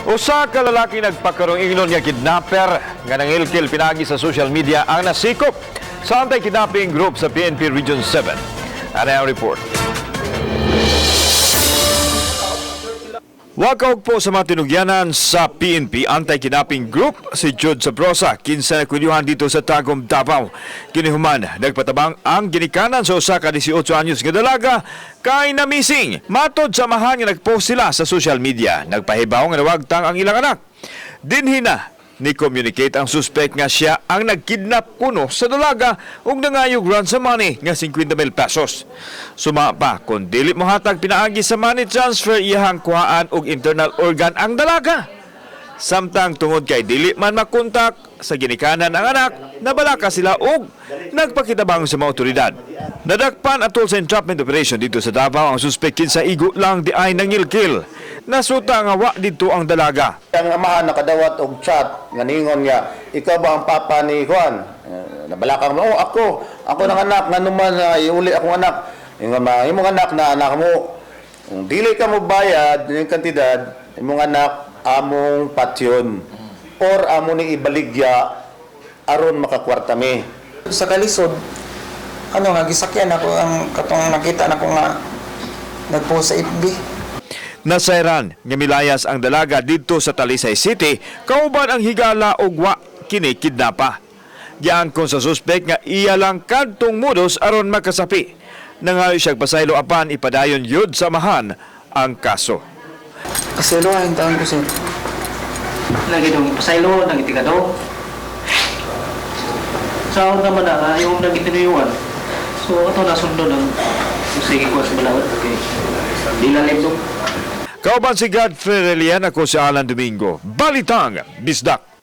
Usa ka lalaki nagpakarong ingnon nga kidnapper nga nangilkil pinaagi sa social media ang nasikop sa anti-kidnapping group sa PNP Region 7. Ano ang report? Wakaog po sa mga tinugyanan sa PNP Anti-Kidnapping Group si Jude Sabrosa, kinsa nakwelyuhan dito sa Tagum, Davao. Kinihuman, nagpatabang ang ginikanan sa usa ka 18 anyos nga dalaga kay na missing. Matod sa amahan nga nagpost sila sa social media, nagpahibaw nga nawagtang ang ilang anak. Dinhi na ni communicate ang suspect nga siya ang nagkidnap kuno sa dalaga ug nangayog ransom money nga 50 mil pesos. Suma pa, kung dili mohatag pinaagi sa money transfer, iyahang kuhaan og internal organ ang dalaga. Samtang tungod kay dili man makontak sa ginikanan ang anak, nabalaka sila og nagpakitabang sa mga otoridad. Nadakpan atol sa entrapment operation dito sa Davao ang suspect kinsa igo lang di ay nangilkil. Nasuta nga wa dito ang dalaga. Ang amahan nakadawat og chat nga ningon niya, "Ikaw ba ang papa ni Juan?" Nabalakang mo, "Oh, ako, ako ng anak, ngano man na iuli akong anak." Ingon ma, "Imong anak na anak mo. Kung dili ka mo bayad ning kantidad, imong anak among patyon or amo ni ibaligya aron makakwarta mi." Sa kalisod, ano nga, gisakyan ako ang katong nakita na ko nga nagpost sa FB. Nasayran nga milayas ang dalaga didto sa Talisay City kauban ang higala og wa kini kidnapa. Giangkon sa suspect nga iya lang kadtong modus aron makasapi. Nangayo siya pasaylo apan ipadayon yud sa amahan ang kaso. Pasiluhan taon ko, sir. Lagi dong pasaylo, nagiti ka daw. Sa ako naman na, yung nagitinuyuan. So, ato nasundo ng sige ko sa balawat. Okay. Di lalim dong. Kauban si Godfrey Relian, ako si Alan Domingo. Balitang Bisdak.